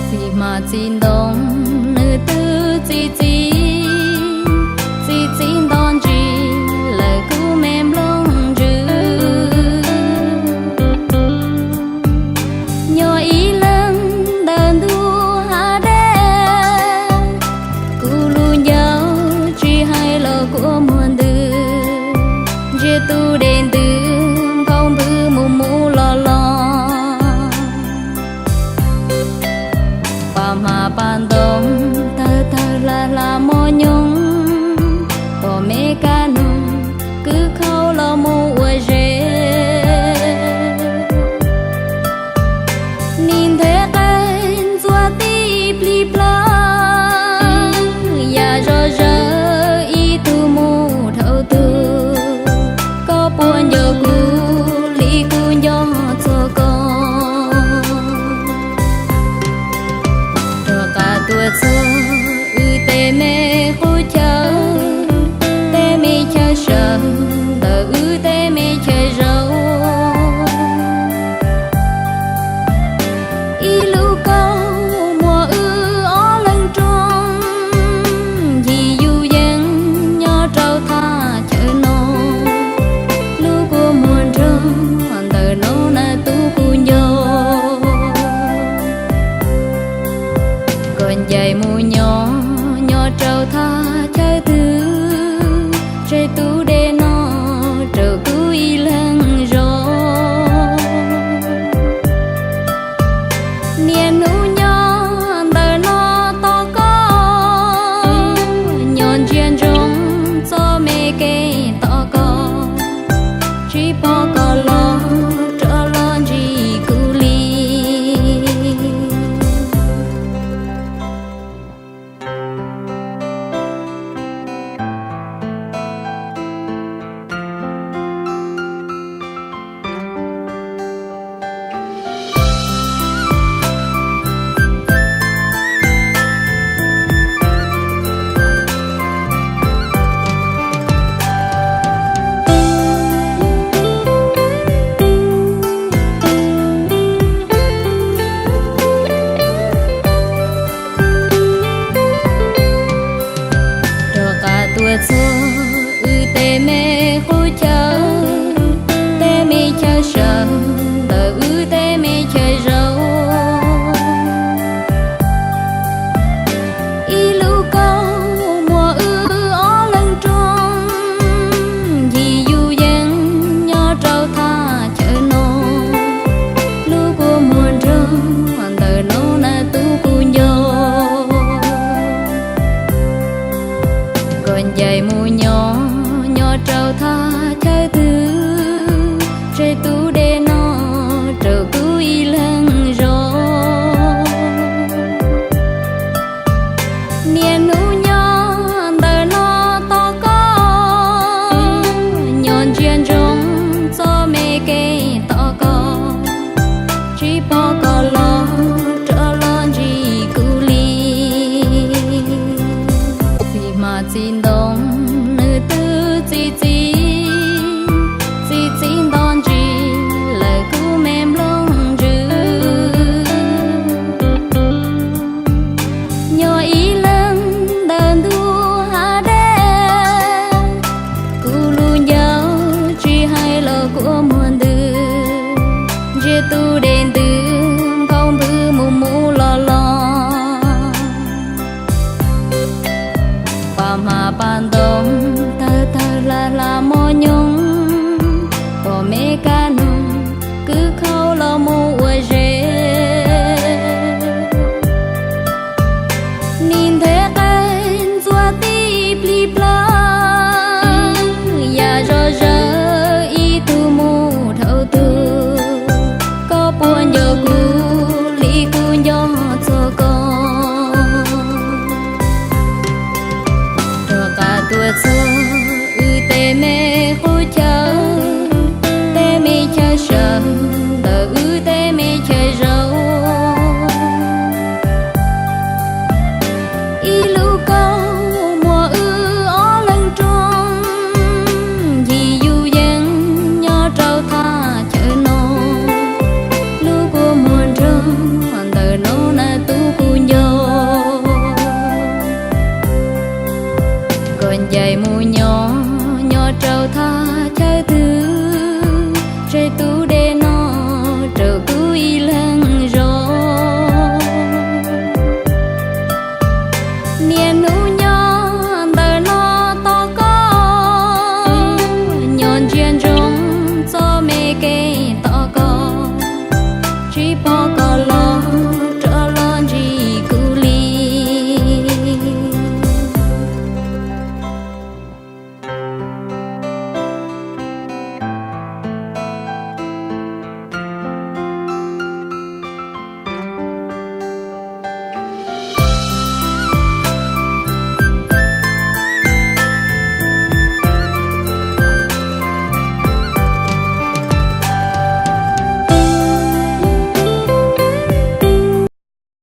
Txiv hmab txiv ntoo nws twb txi txiv, txi txiv nto ntsis lawm kuv me nplooj ntsws. Nyob ib leeg ntawm ntuj hav dej, kuv lub ncauj tsis hais los kua muag ntws, ntsia tus dej ntws nkaus npwb mus mus los los. Paj hmab paj ntoo tawg tawg hla hla mos nyoos, pom me kab noog kwv khaus los mus ua zes. Nim ntev qe ntxuav tib plig plawv, yam zoj zawv ib tug mus dhau tug. Koj puas nco kuv li kuv nco txog koj? Rov qab tuaj txog wb tej me qub chaw, tej me chaw sawv ntawm wb tej me chaw zaum. Ib lub kaus muag wb ob leeg rooj, yim yus yees nyob rau thaj chaw no. Lub kua muag nrog ntawm no na tub kuv nco. Koj ncaim mus nyob nyob rau thaj chaw twg, tseg tus dej no rau kuv ib leeg